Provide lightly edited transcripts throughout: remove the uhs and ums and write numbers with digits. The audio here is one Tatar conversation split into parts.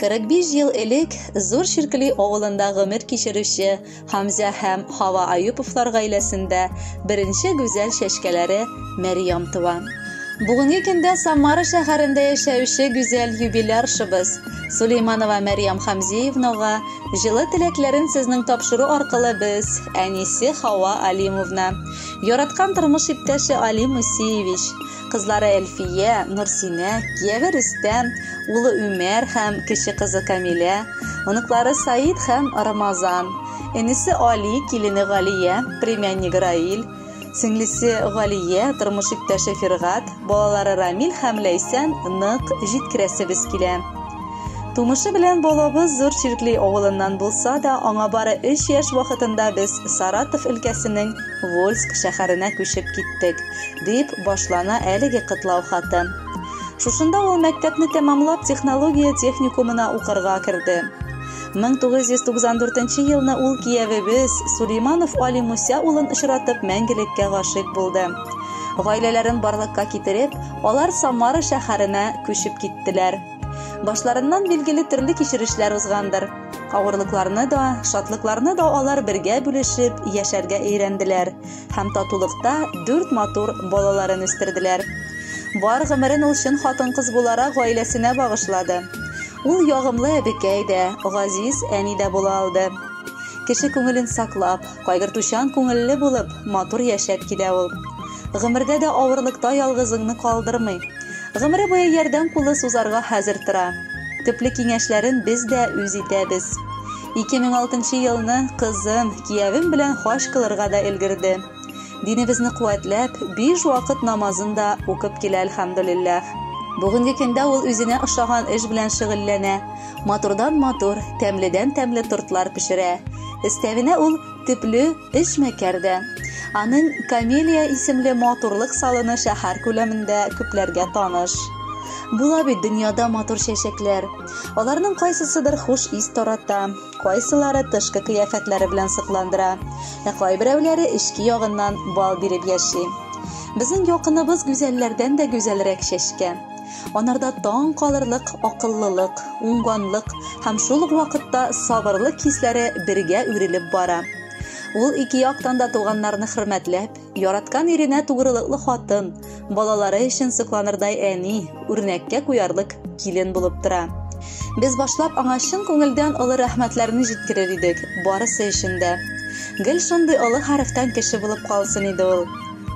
45 ел элек Зур Чиркли авылында гомер кичерүче Хамзә һәм Хава Аюповлар гаиләсендә беренче гүзәл чәчкәләре Мәрьям туа. Бүгенге көндә Самара шәһәрендә яшәүче гүзәл юбиляршыбыз Сулейманова Мәрьям Хамзиевнага җылы теләкләрен сезнең тапшыру аркылы без, әнисе Хава Алимовна, яраткан тормыш иптәше Алим Мусиевич, кызлары Әлфия, Нурсинә, кияве Рөстәм, улы Үмәр һәм кече кызы Камилә, оныклары Саид һәм Рамазан, энесе Али, килене Галия, племяннигы Раил, сеңлесе Галия, тормыш иптәше Фиргат, балалары Рамил һәм Ләйсән нык җиткерәсебез килә. Тумышы белән балабыз Зур Чиркли авылыннан булса да, аңа бары өч яшь вакытында без Саратов өлкәсенең Вольск шәһәренә күчеп киттек, дип башлана әлеге котлау хаты. Шушында ул мәктәпне тәмамлап технология техникумына укырга керде. 1994 елны ул киявебез Сулейманов Али Муся улын очратып мәңгелеккә гашыйк булды. Гаиләләрен барлыкка китереп, алар Самара шәһәренә күчеп киттеләр. Башларыннан билгеле төрле кичерешләр узгандыр. Авырлыкларны да, шатлыкларны да алар бергә бүлешеп яшәргә өйрәнделәр һәм татулыкта дүрт матур балаларын үстерделәр. Бар гомерен ул чын хатын-кыз буларак гаиләсенә багышлады. Ул ягымлы әбекәй дә, газиз әни дә була алды. Кеше күңелен саклап, кайгыртучан күңелле булып, матур яшәп килә ул. Гомердә дә авырлыкта ялгызыңны калдырмый. Гомере буе ярдәм кулы сузарга хәзер тора. Төпле киңәшләрен без дә үз итәбез. 2006 елны кызым, киявем белән хаҗ кылырга да өлгерде. Динебезне куәтләп, биш вакыт намазын да укып килә, әлхәмдүлилләһ. Бүгенге көндә ул үзенә ошаган эш белән шөгыльләнә. Матурдан матур, тәмледән тәмле тортлар пешерә. Өстәвенә ул төпле эшмәкәр дә. Аның Камелия исемле матурлык салоны шәһәр күләмендә күпләргә таныш. Була бит дөньяда матур чәчәкләр. Аларның кайсысыдыр хуш ис тарата, Кайсылары тышкы кыяфәтләре белән сокландыра, ә кайберәүләре эчке ягыннан бал биреп яши. Безнең якыныбыз гүзәлләрдән дә гүзәлрәк чәчкә. Анарда таң калырлык акыллылык, уңганлык һәм шул ук вакытта сабырлык хисләре бергә үрелеп бара. Ул ике яктан да туганнарны хөрмәтләп, яраткан иренә тугрылыклы хатын, балалары өчен сокланырдай әни, үрнәккә куярлык килен булып тора. Без башлап аңа чын күңелдән олы рәхмәтләрне җиткерер идек, барысы өчен дә. Гел шундый олы хәрефтән кеше булып калсын иде ул.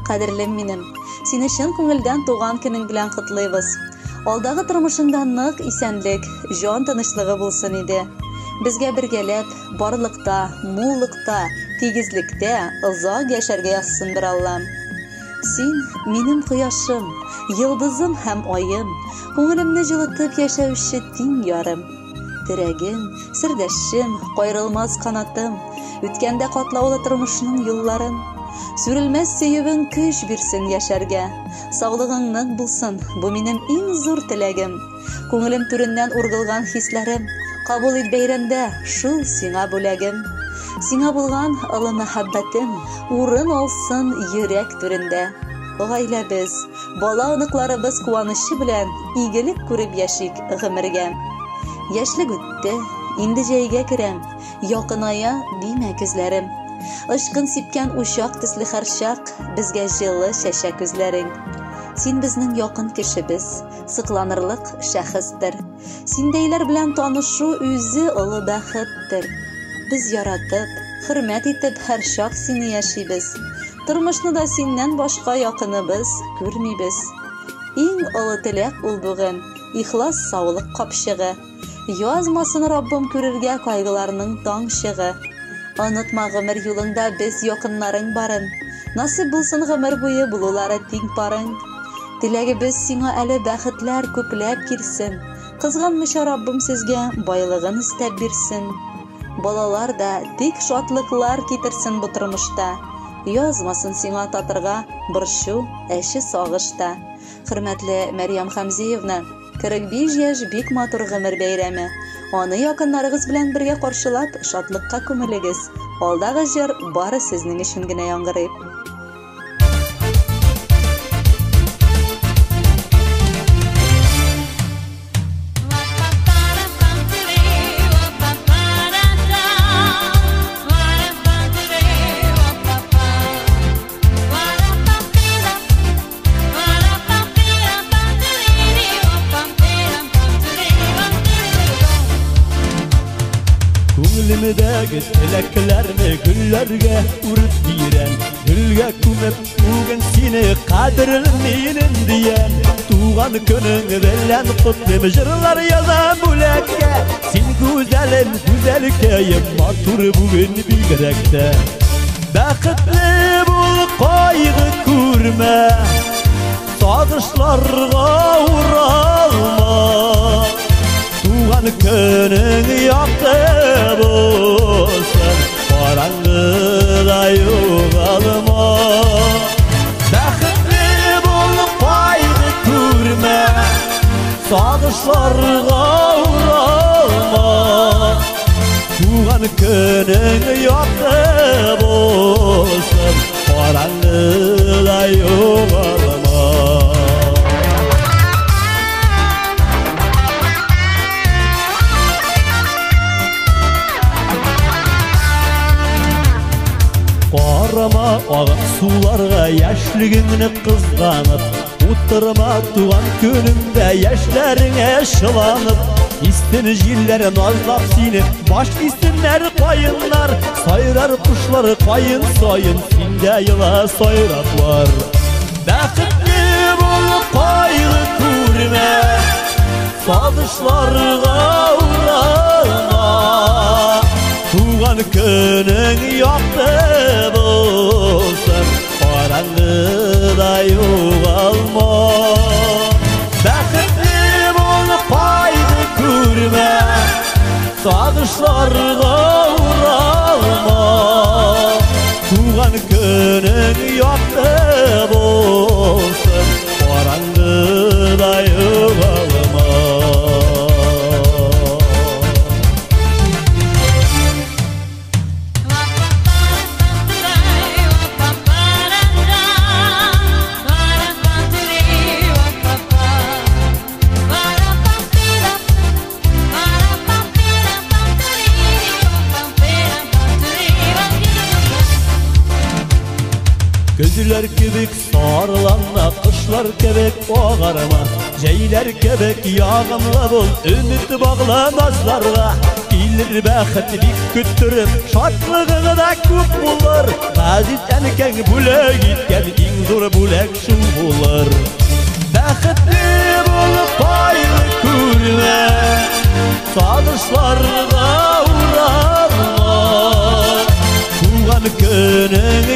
Кадерлем минем, сине чын күңелдән туган көнең белән котлыйбыз. Алдагы тормышыңда нык исәнлек, җан тынычлыгы булсын иде. Безгә бергәләп, барлыкта, муллыкта, тигезлектә озак яшәргә язсын бер Аллам. Син минем кояшым, йолдызым һәм аем, күңелемне җылытып яшәүче тиң ярым. Терәгем, сердәшчем, кайрылмас канатым, үткәндә катлаулы тормышның юлларын. Сүрелмәс сөюең көч бирсен яшәргә. Саулыгың нык булсын, бу минем иң зур теләгем. Күңелем түреннән ургылган хисләрем, кабул ит бәйрәмдә, шул сиңа бүләгем. Сиңа булган олы мәхәббәтем урын алсын йөрәк түрендә. Гаиләбез, бала-оныкларыбыз куанычы белән игелек күреп яшик гомергә. Яшьлек үтте, инде җәйгә керәм, якыная димә көзләрем. Очкын сипкән учак төсле һәрчак безгә җылы чәчә күзләрең. Син безнең якын кешебез, сокланырлык шәхестер. Синдәйләр белән танышу үзе олы бәхеттер. Без яратып, хөрмәт итеп һәрчак сине яшибез. Тормышны да синнән башка якыныбыз күрмибез. Иң олы теләк ул бүген, ихлас саулык капчыгы. Язмасын Раббым күрергә кайгыларның таң чыгы. Онытма гомер юлыңда без якыннарың барын. Насыйп булсын гомер буе булулары тиң парың. Теләгебез сиңа әле бәхетләр күпләп килсен. Кызганмыйча Раббым сезгә байлыгын өстәп бирсен. Балалар да тик шатлыклар китерсен бу тормышта. Язмасын сиңа татырга борчу, әче сагыш та. Хөрмәтле Мәрьям Хәмзиевна, 45 яшь бик матур гомер бәйрәме. Аны якыннарыгыз белән бергә каршылап, шатлыкка күмелегез. Алдагы җыр бары сезнең өчен генә яңгырый. Күңелдәге теләкләрне гөлләргә үреп бирәм. Гөлгә күмеп бүген сине кадерлем минем диям. Туган көнең белән котлыйм, җырлар язам бүләккә. Син гүзәлем, гүзәлкәем, матур бүген бигрәк тә. Бәхетле бул, кайгы күрмә, сагышларга уралма. Туган көнең якты булсын, караңгыда югалма. Бәхетле бул, кайгы күрмә, сагышларга уралма. Туган көнең якты булсын, караңгыда югалма. Карама агып суларга яшьлегеңне кызганып, утырма туган көнеңдә яшьләреңә шыланып. Истин җилләр назлап сине, баш истиннәр каеннар, сайрар кошлар каен саен, синдә ела сайраплар. Бәхетле бул, кайгы күрмә, сагышларга уралма. Туган көнең якты булсын, караңгыда югалма. Бәхетле бул, кайгы күрмә, сагышларга уралма. Туган көнең якты булсын, караңгыда югалма. Көзләр кебек сарыланма, кышлар кебек агарма, җәйләр кебек ягымлы бул, өмет багла назларга. Килер бәхет бик көттереп, шатлыгың да күп булыр. Газиз әнкәң бүләк иткән иң зур бүләк шул булыр. Бәхетле бул, кайгы күрмә, сагышларга уралма. Туган көнең